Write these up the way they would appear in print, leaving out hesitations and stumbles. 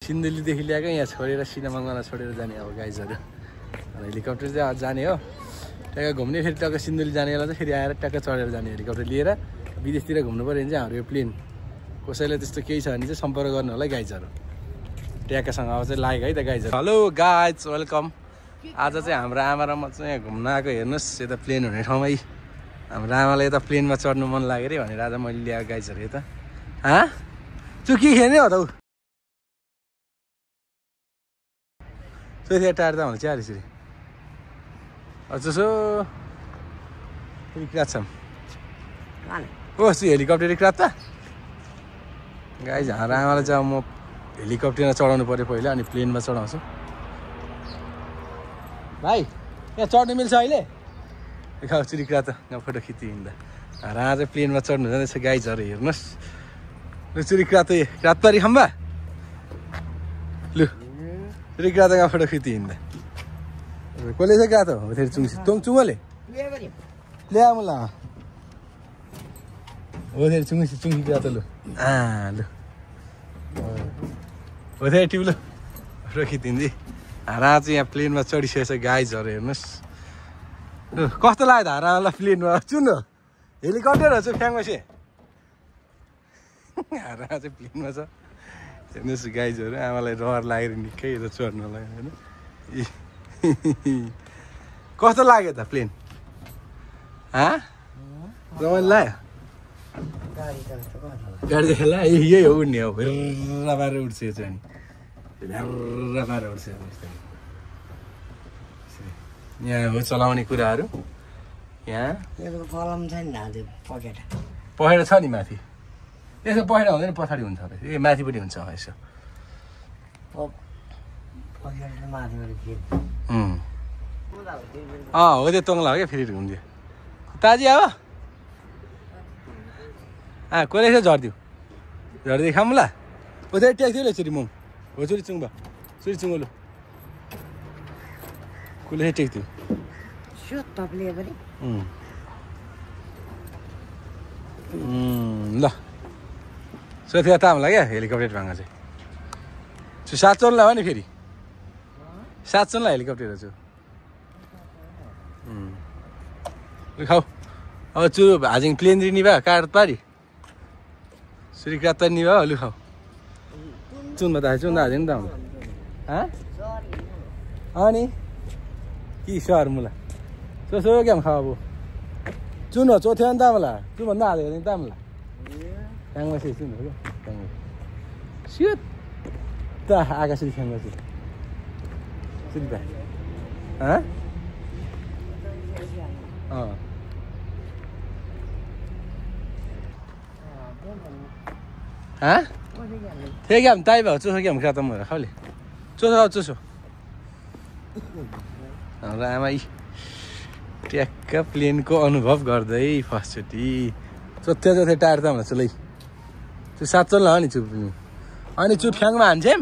सिन्धुलीदेखि ल्याएको यहाँ छोडेर सिनेमाङ्गला छोडेर जाने अब गाइजहरू हेलिकप्टर चाहिँ जाने हो ट्याक्क घुम्ने फेरि टक्क सिन्धुली जाने बेला चाहिँ फेरि आएर ट्याक्क चढेर जाने हेलिकप्टर लिएर विदेशतिर घुम्नु पऱ्यो भने चाहिँ हाम्रो यो प्लेन कसैलाई त्यस्तो केही छ भने चाहिँ सम्पर्क गर्नु होला है गाइजहरू ट्याक्कसँग अब चाहिँ लागेको है त गाइजहरू हेलो गाइज वेलकम आज चाहिँ हाम्रो आमा र म चाहिँ यहाँ घुम्न आएको हेर्नुहोस् यता प्लेन हुने ठाउँमै हाम्रो आमालाई यता प्लेनमा चढ्नु मन लाग्यो अरे भनेर आज मैले ल्याएको गाइजहरू यता तँ के खेल्ने हो त ऊ टायर त हुन्छ यार यसरी जसो रिक्रात छ ओस् हेलिकप्टर रिक्रात त गाइज हाम्रो आमालाई चाहिँ म हेलिकप्टरमा चढाउनु पऱ्यो पहिला अनि प्लेनमा चढाउँछु भाइ यहाँ चढ्नु मिल्छ अहिले देखाउँछु रिक्रात त यहाँ फोटो खिच्नु हिँड्दा हाम्रो आमा चाहिँ प्लेनमा चढ्नु जाँदैछ गाइजहरू हेर्नुहोस् लु रिक्रात रातपारी खम्बा लु रिक्रातसँग फोटो खिच्नु हिँड्दा कसले चाहिँ गएको हो फेरि चुङ्गले ल्या मुला हो फेरि चुङ्गी गएको त लु लु हो फेरि टिप लु फोटो खिचिदिन्दी हारा चाहिँ यहाँ प्लेनमा चढिसकेको छ गाइजहरू हेर्नुहोस् लु कस्तो लाग्यो त हारालाई प्लेनमा चुन हेलिकप्टरहरू चाहिँ फ्याङ्गोसे हारा चाहिँ प्लेनमा छ हेर्नुहोस् गाइजहरू आमालाई रहर लागेर निकै यता चढ्नलाई होइन कस्तो लाग्यो त प्लेन रमाइलो लाग्यो गाडी देखेला यही हो उड्ने हो भेर्रा पारेर उड्छ यो चाहिँ भेर्रा पारेर उड्छ यहाँ हो चलाउने कुराहरू यहाँ पखेटा छ नि माथि यसो पखेटा हुँदैन पछाडि हुन्छ ए माथिपट्टि हुन्छ यसो हो त्यो तङ्ला हो क्या फेरि घुम्दियो ताजी अब कसले यसो झरिदियो झरिदियो खामला उता ट्याक थियो ल यसरी मुङ हो चुरी चुङ भयो चुरी चुङ लु कसले टेक थियो ल सोफिया तामला क्या हेलिकप्टर भाँगा चाहिँ छु 7 चढ्नुलाई हो नि फेरि 7 चढ्नुलाई हेलिकप्टर छु खाऊ अब चु हाजिङ प्लेन रिनी भए काठ पारी सुरिक्रात त नि भयो लु खाऊ चुन बताए चुन हाजिङ त अनि कि सर मुला सो क्या खाऊ अब चुन हो चोथ्यो नि तामला चुभन्दा हालेको नि तामला ट्याङमा चाहिँ चुन हो क्या ट्याङमा सिट त आकाशरी फ्याङ्मा चाहिँ सुनिता त्यही क्या ताई भयो चोसो क्या खा त म खाउले चोसो खाऊ चोसो हाम्रो आमा ट्याक्क प्लेनको अनुभव गर्दै फर्स्टचोटि चोथे टायर त मलाई चुलै त्यो 7 चल्ला हो नि चुप अनि चुप फ्याङमा हान्छौँ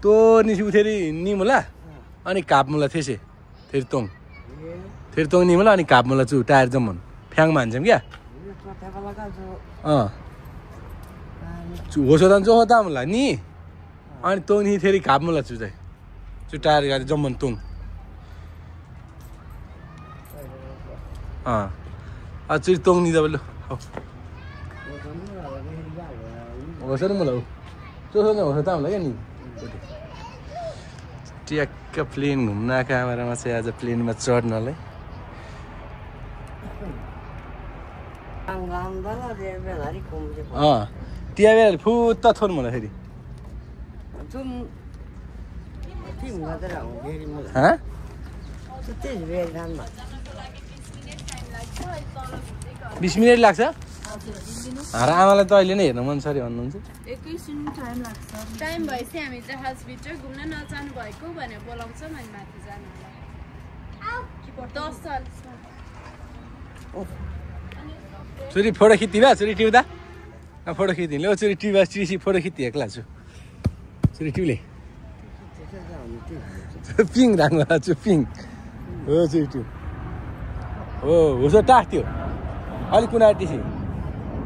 तो निसी उठेरी निमुला अनि कापमुला थिएसे फेरि तोङ निमुला अनि कापमुला चु टायर जम्मन फ्याङमा हान्छौँ क्या होसोदान जो होता मुला नि अनि तोङ नि फेरि कापमुला चु चाहिँ चु टायर गाडी जम्मन तोङ चुरी तोङ नि दब लु होसो नि मलाई चोसो न होसो तामला क्या नि ट्याक्क प्लेन घुम्न आएको आमारामा चाहिँ आज प्लेनमा चढ्नलाई त्यहाँ बेला फुत्त थोर मलाई फेरि बिस मिनट लाग्छ हारा आमालाई त अहिले नै हेर्न मन छ अरे भन्नुहुन्छ टाइम भएपछि हामी जहाजभित्र घुम्न नजानु भएको भनेर बोलाउँछौँ अनि माथि जानुलाई 10 साल चुरी फोटो खिच्दिबा चुरी टिप्दा फोटो खिच्दिनु ल चुरी टिप्दा चिसी फोटो खिच्दि एक्ला छु चुरी टिप्ले पिङ राङ्गा छु पिङ हो चुरी टिप हो होसो टाक थियो अलिक कुना टिसी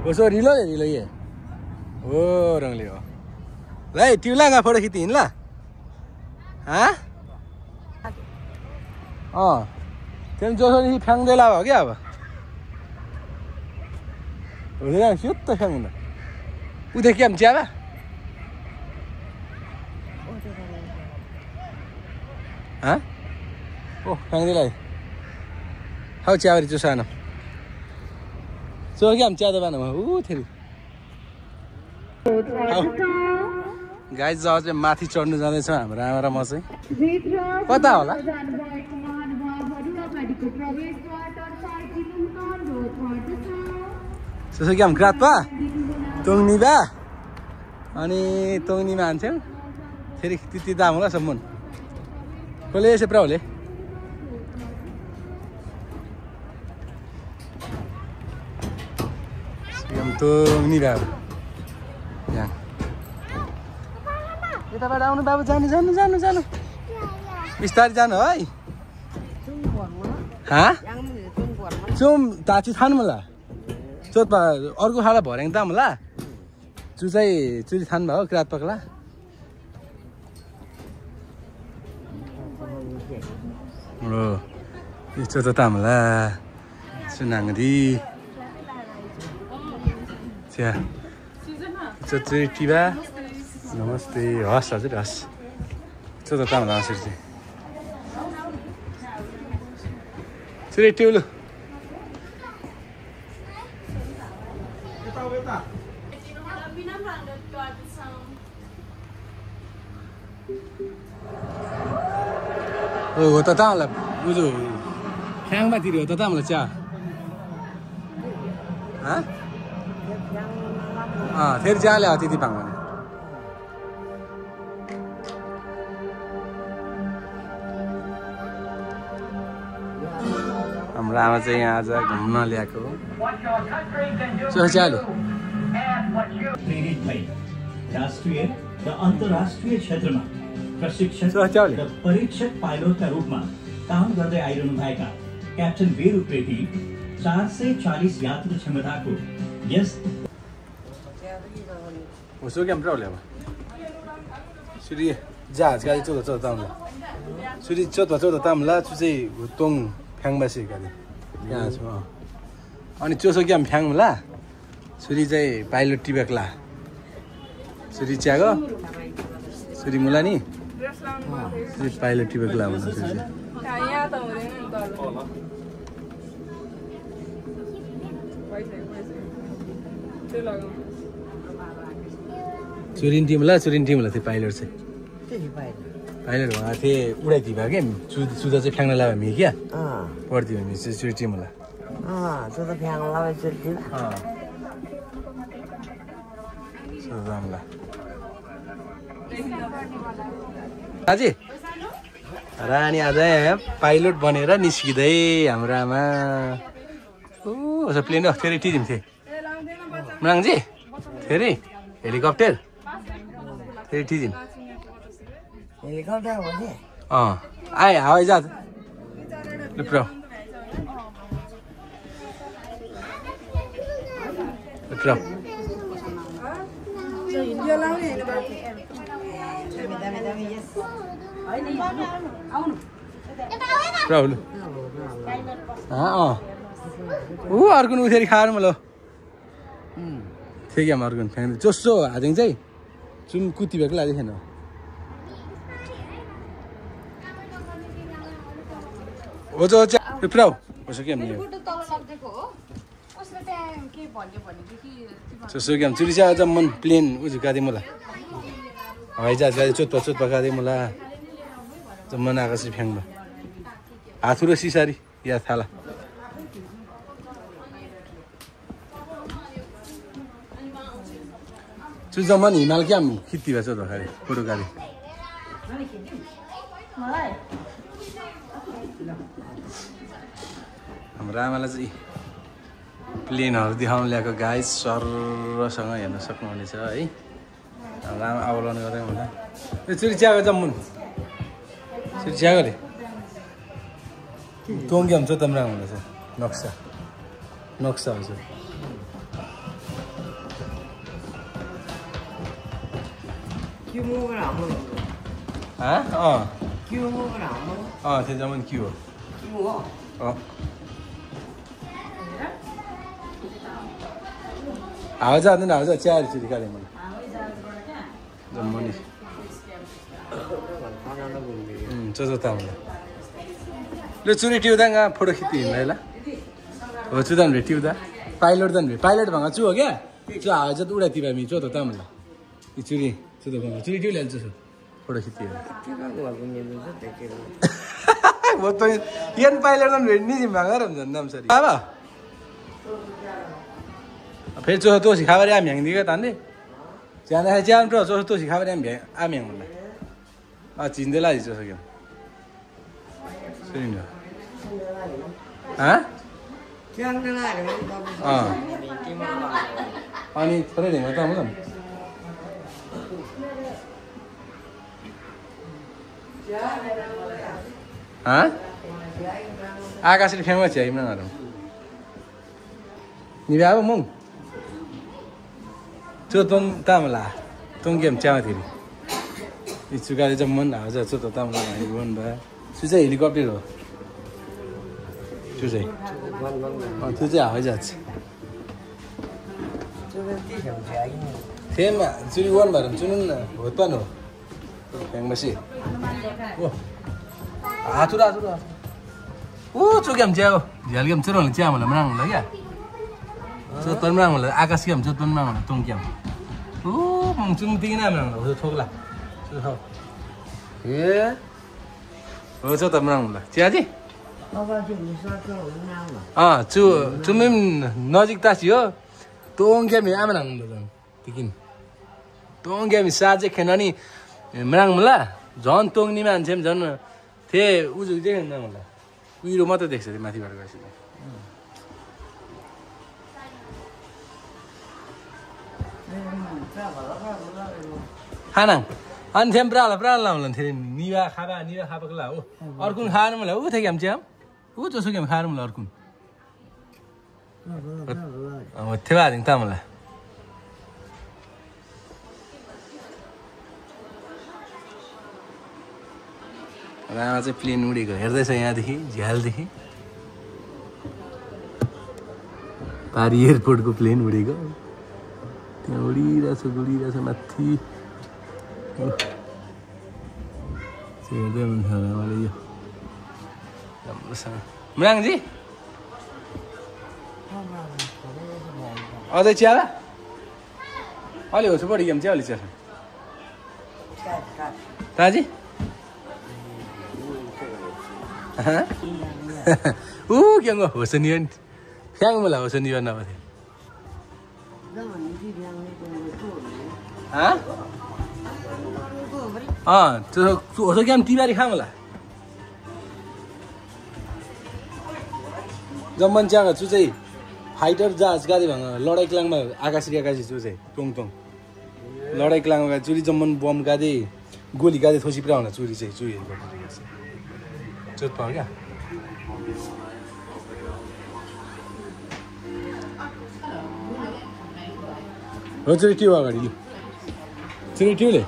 होसो रिलो ए हो रङले हो ल ट्युलागा फोटो खिच्दिन् ल त्यहाँ जोसरी फ्याङ्दै ला भयो क्या अब हुँदैन सुत्त फ्याङ्दा उता के च्याबा ओ फ्याङ्दै ला हौ च्याबरी चुसानो चो क्या च्यादो बानो ऊ थेरी गाई जब चाहिँ माथि चढ्नु जाँदैछौँ हाम्रो आमा र म चाहिँ कता होला त्यसो कि हाम्रो ग्रातपा तोङ्निबा अनि तोङ्नीमा हान्छौँ फेरि त्यति दाम होला सम्म कसले यसो प्राउले तोङ्निबा यहाँ यताबाट आउनु बाबु जानु जानु जानु जानु बिस्तारै जानु है चुम ताची थानु मलाई चोतमा अर्को खाला भर्याङ दाम होला चु चाहिँ चुरी थानु भयो क्रात पक्ला हो यस्तो त तामला सुनाङ्गी चिया चुरी टिबा नमस्ते हस् हजुर हस् चो त तामला हजुर चाहिँ चुरी टिउलु हो त तामला बुझु फ्याङमातिर हो त तामला चिया फेरि चियाले अतिथि पाङ भने हाम्रो आमा चाहिँ यहाँ आज घुम्न ल्याएको चियाले राष्ट्रिय र अन्तर्राष्ट्रिय क्षेत्रमा प्रशिक्षक र परीक्षक पाइलटका रूपमा काम गर्दै आइरहनु भएका क्याप्टेन वीर उप्रेती 440 यात्रु क्षमताको यस उसो क्या प्रब्लम सुरी जहाज गाडी चौध तामला सुरी चौध तामला चु चाहिँ तोङ फ्याङबासी गाडी यहाँ छु अनि चोसो क्या फ्याङला सुरी चाहिँ पाइलट टिबेक्ला सुरी च्यागो सुरी मुला नि सुरी पाइलट टिबेक्ला भन्छ सुरी चुरिन टिमला त्यो पाइलट चाहिँ पाइलट भएको थिएँ उडाइदियो भयो क्या सुधा चाहिँ फ्याङ्न लाग्यो हामी क्या पढ्थ्यो भने चाहिँ चुरी टिमला बाजे रानी आज पाइलट बनेर निस्किँदै हाम्रो आमा प्लेन फेरि टिजिम थिएँ मनाङजी फेरि हेलिकप्टर फेरि टिजिम आए हवाई जहाज लुप्रो अर्को उठेर खाएर म ल थियो क्या अर्को फ्यान जसो हाजिङ चाहिँ चुम कुती भएको लागेको थिएन हो पुऱ्याउ कसो के जसो क्या चुरी चाहिँ अझ मन प्लेन उजु गाडी मलाई हवाई जहाज गाडी चोत्पा गाडी मलाई जम्मन आकाशी फ्याङ्बा हाथु र सिसारी या थाला चु जम्मन हिमाल क्या खिच्ती भएको छ त खालि फोटो गाडी हाम्रो आमालाई चाहिँ प्लेनहरू देखाउनु ल्याएको गाइज सरसँग हेर्न सक्नुहुनेछ है हाम्रो आमा अवलम्बन गर्दै होला यो चुरी च्याएको जम्मुन चुरी च्याएकोले तोङ्गी हुन्छ त राम्रो हुँदैछ नक्सा हुन्छ त्यो जमन के हो हावा जाँदैन हावा चिया चुरी काले मलाई जम्मनी तामला ल चुरी टिउँदा फोटो खिच्नु हिँड्दै ल हो चुदान भे टिउँदा पाइलट दान भे पाइलट भङ्गा चु हो क्या चु हावा जात उडा तिमी चो त तामला यो चुरी चुदा भङ्गा चुरी टिउ ल्याल्छु फोटो खिच्नु वो तो ये पाइलट दान भे निजी भङ्गा र हुन्छ नाम सरी बाबा फेरि चोसो तोसी खाबारे आमी ह्याङ्दिएको तान्दै जाँदाखेरि चिया पनि चोसो तोसी खाबारे आमी ह्याङ मलाई चिन्दै लाजी चोसो क्या सुनिन अनि थोरै ढेङ्गा त आउँछ आकाशले फेमस छ हिँड्न निभे अब मङ चो तँ तामला तँ गेम च्यामा थिरि इच्छुकाले चाहिँ मन हाल्छ चो त तामला मन भयो त्यो चाहिँ हेलिकप्टर हो त्यो चाहिँ हावै जान्छ फेम चुरी वन भएर चुनु न हो त हो फ्याङबसी ओ हातुरा हातुरा ओ चोक्याम च्या हो झ्याल गेम चुराउनु च्या मलाई मनाउनु होला क्या चोतन मनाउनु होला आकाश गेम चोतन मनाउनु होला तँ क्याम ओ चुङ तिगिन मनाउनु होला ठोक्ला ए हो चो त मनाउनु होला चियाजी चुमे नजिक तासी हो तोङ क्यामी आमा नाङ्नु होला तिकिन तोङ क्यामी साझे खेन नि मनाङ होला झन् तोङ्नी मान्छे पनि झन् थिए उजु देखेन मलाई कुहिरो मात्रै देख्छ त्यो माथिबाट गएपछि खाना अनि थिएँ प्राला लाउनु थियो निवा खाबाको ला हो अर्कुन खानु मलाई ऊ थियो क्या ऊ जसो क्या खानु मलाई अर्कुन थियो आदिङ त मलाई रामा चाहिँ प्लेन उडेको हेर्दैछ यहाँदेखि झ्यालदेखि पारी एयरपोर्टको प्लेन उडेको त्यहाँ उडिरहेछ माथि हेर्दै हुन्छ रामाले यो राम्रोसँग मृगाङजी अझै चिया अलि होस् बढी गेम चाहिँ अलि चिया ताजी ऊ के होसनी फ्याङ मलाई होसनी नभए होसो क्या तिबारी खा मलाई जम्मन च्यागा छु चाहिँ फाइटर जहाज गाडी भङ लडाइँ क्लाङमा आकाशी छु चाहिँ टोङ लडाइँ क्लाङमा चुरी जम्मन बम गाडी गोली गाडी थोसी पुरा हुन चुरी चाहिँ चुरी चोट पाऊ क्या हो चुरी ट्यु अगाडि लु चुरी ट्युले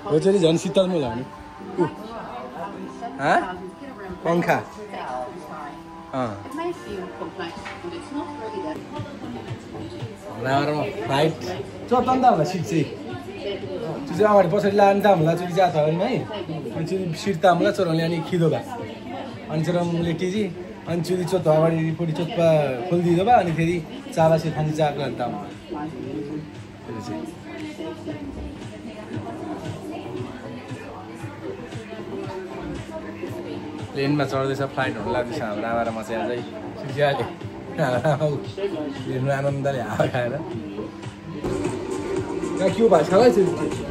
हो चुरी झन् शीतल मुला हुने पङ्खा फ्लाइट चोटन त होला सिट चाहिँ त्यो चाहिँ अगाडि पछाडि लानु त हामीलाई चुरी जात हो नि है अनि चुरी सिट त हामीलाई चोराउने अनि खिदो भए अनि चोराउले टिजी अनि चुरी चोत अगाडि रिपोर्टी चोटपा खोलिदिँदो भए अनि फेरि चाबा सिट खाने जाएको अन्त प्लेनमा चढ्दैछ फ्लाइटहरू लाग्दैछ हाम्रो आमामा चाहिँ अझै सुझिहाले हेर्नु आनन्दले हावा खाएर यहाँ के भएको छ है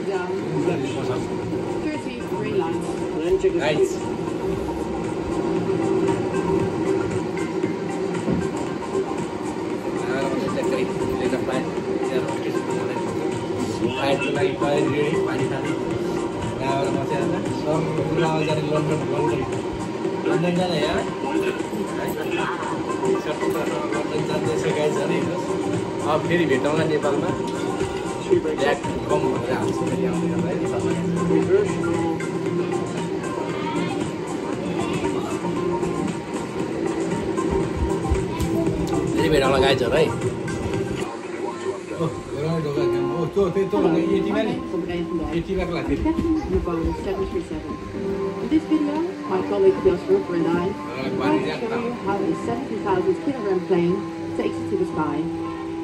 Yeah. 33 lines. Guys. London जाने यार लन्डन जाँदैछ गाइजहरु अब फेरि भेटौँला नेपालमा ब्याक कम भएर आउँछ फेरि आउँदै होला है नेपालमा फेरि भेटौँला गाइजहरु है In this video, my colleague Jos Rupper and I will show you how a 70,000 kilogram plane takes it to the sky.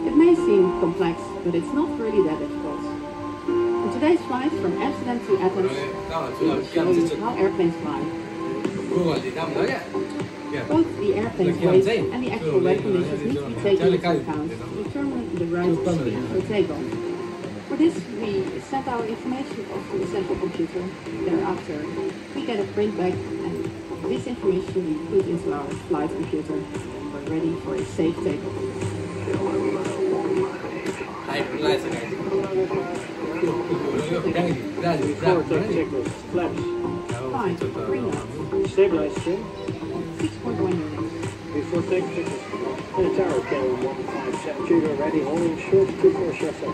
It may seem complex, but it's not really that difficult. On today's flight from Amsterdam to Athens, we will show you how airplanes fly. Both the airplane's weight and the actual weather conditions need to be taken into account to determine the right speed for takeoff. For this, we send our information off to the central computer. Thereafter, we get a print back, and this information we put into our flight computer, and we're ready for a safe takeoff. 5, 3 knots. Stabilize trim. 6.1 units. Before takeoff, the tower carry 157 Judo ready, holding short 24 shuffle.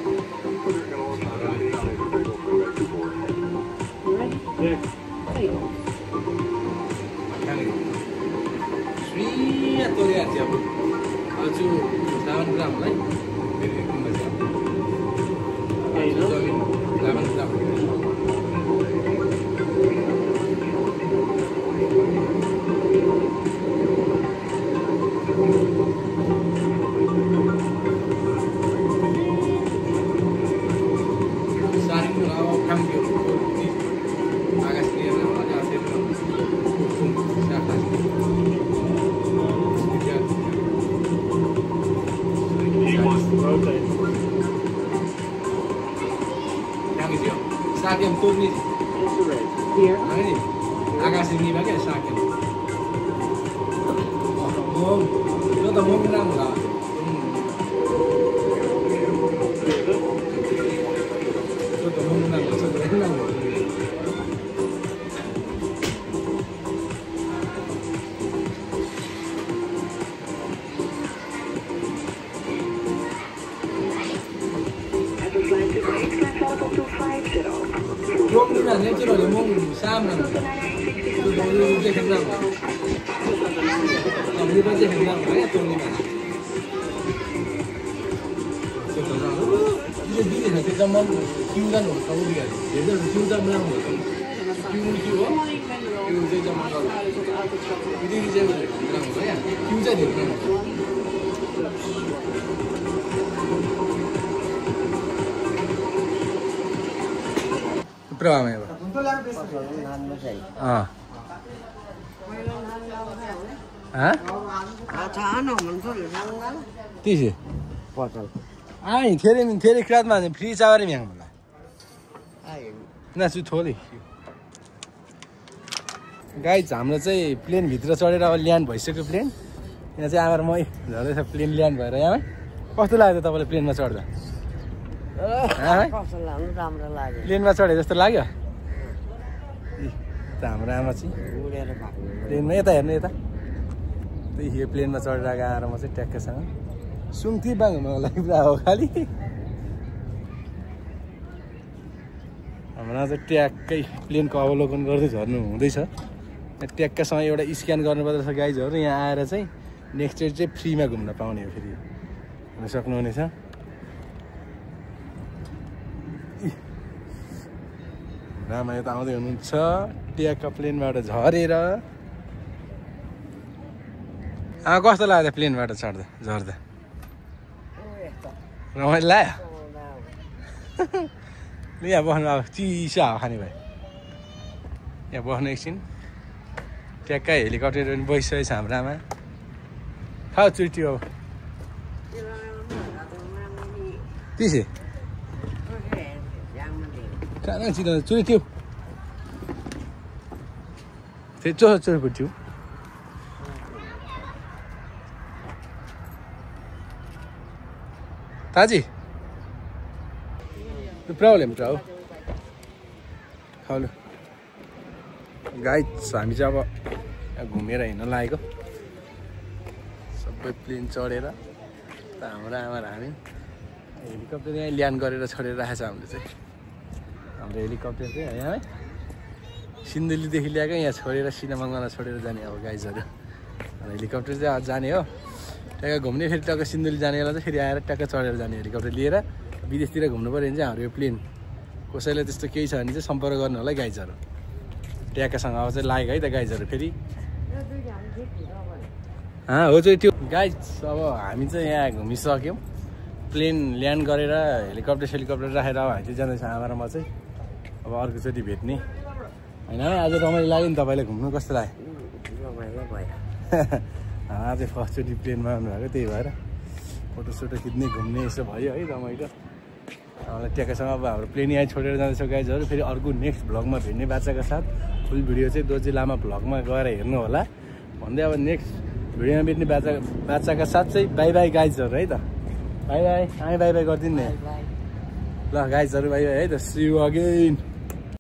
You ready? Yeah. Takeoff. Here. आकाश निभा क्या Saken त्यो त मोम राम्रो होला त्यो त मोम राम्रो छ राम्रो नेचुरल मोम सामना त्यो चाहिँ खेल्न अब यो चाहिँ खेल्न भयो टोलीमा त्यो त यो दिने त्यो जम्मा किउजन हो सबै हेर्दा किउजन राम्रो हो किउ हो किउ चाहिँ जम्मा गर्नु दिदी चाहिँ राम्रो हो या किउ चाहिँ धेरै राम्रो प्रभावमा तिसी थेरै क्रातमा फ्री चावरै म्याङ होला नासु थोली गाइज हाम्रो चाहिँ प्लेनभित्र चढेर अब ल्यान्ड भइसक्यो प्लेन यहाँ चाहिँ आएर मै झर्दैछ प्लेन ल्यान्ड भएर यहाँ कस्तो लाग्यो तपाईँलाई प्लेनमा चढ्दा प्लेनमा चढे जस्तो लाग्यो हाम्रो आमा चाहिँ प्लेनमा यता हेर्नु यता त्यही यो प्लेनमा चढेर आएर म चाहिँ ट्याक्कसँग सुन्थेँ बाङ्गोमा लागि पुरा हो खालि हाम्रो चाहिँ ट्याक्कै प्लेनको अवलोकन गर्दै झर्नु हुँदैछ ट्याक्कसँग एउटा स्क्यान गर्नुपर्दो रहेछ गाइजहरू यहाँ आएर चाहिँ नेक्स्ट डेट चाहिँ फ्रीमा घुम्न पाउने हो फेरि हुन सक्नुहुनेछ रामा यता आउँदै हुनुहुन्छ ट्याक्क प्लेनबाट झरेर कस्तो लाग्यो प्लेनबाट झर्दा रमाइलो लाग्यो यहाँ बस्नु अब चिसो हावा खाने भयो यहाँ बस्नु एकछिन ट्याक्कै हेलिकप्टर पनि बसिसकेको छ हाम्रो आमा खाऊ चुटी हो तिसी कहाँ चिना चुरी थियो चोर पुट्यौ ताजी The problem, bro. खाऊ गाइस हामी चाहिँ अब घुमेर हिँड्न लागेको सबै प्लेन चढेर त हाम्रो आमा र हामी हेलिकप्टर यहाँ ल्यान्ड गरेर छोडेर राखेछ हामीले चाहिँ हाम्रो हेलिकप्टर चाहिँ यहाँ सिन्धुलीदेखि ल्याएको यहाँ छोडेर सिनेमाङ्गना छोडेर जाने अब गाइजहरू हेलिकप्टर चाहिँ जाने हो ट्याक्क घुम्ने फेरि टक्क सिन्धुली जाने बेला चाहिँ फेरि आएर ट्याक्क चढेर जाने हेलिकप्टर लिएर विदेशतिर घुम्नु पऱ्यो भने चाहिँ हाम्रो यो प्लेन कसैलाई त्यस्तो केही छ भने चाहिँ सम्पर्क गर्नु होला है गाइजहरू ट्याक्कसँग अब चाहिँ लागेको है त गाइजहरू फेरि हो चाहिँ त्यो गाइज अब हामी चाहिँ यहाँ घुमिसक्यौँ प्लेन ल्यान्ड गरेर हेलिकप्टर राखेर अब हामी चाहिँ जाँदैछ आमा र म चाहिँ अब अर्कोचोटि भेट्ने होइन आज रमाइलो लाग्यो नि तपाईँलाई घुम्नु कस्तो लाग्यो आज फर्स्टचोटि प्लेनमा आउनुभएको त्यही भएर फोटोसोटो खिच्ने घुम्ने यसो भयो है रमाइलो हामीलाई ट्याक्कसँग अब हाम्रो प्लेन यहाँ छोडेर जाँदैछौँ गाइजहरू फेरि अर्को नेक्स्ट भ्लगमा भेट्ने बाचाका साथ फुल भिडियो चाहिँ दोर्जे लामा भ्लगमा गएर हेर्नु होला भन्दै अब नेक्स्ट भिडियोमा भेट्ने बाचाका साथ चाहिँ बाई बाई गाइजहरू है त बाई बाई आएँ बाई बाई गरिदिनु नि ल गाइजहरू बाई बाई है त सी यू अगेन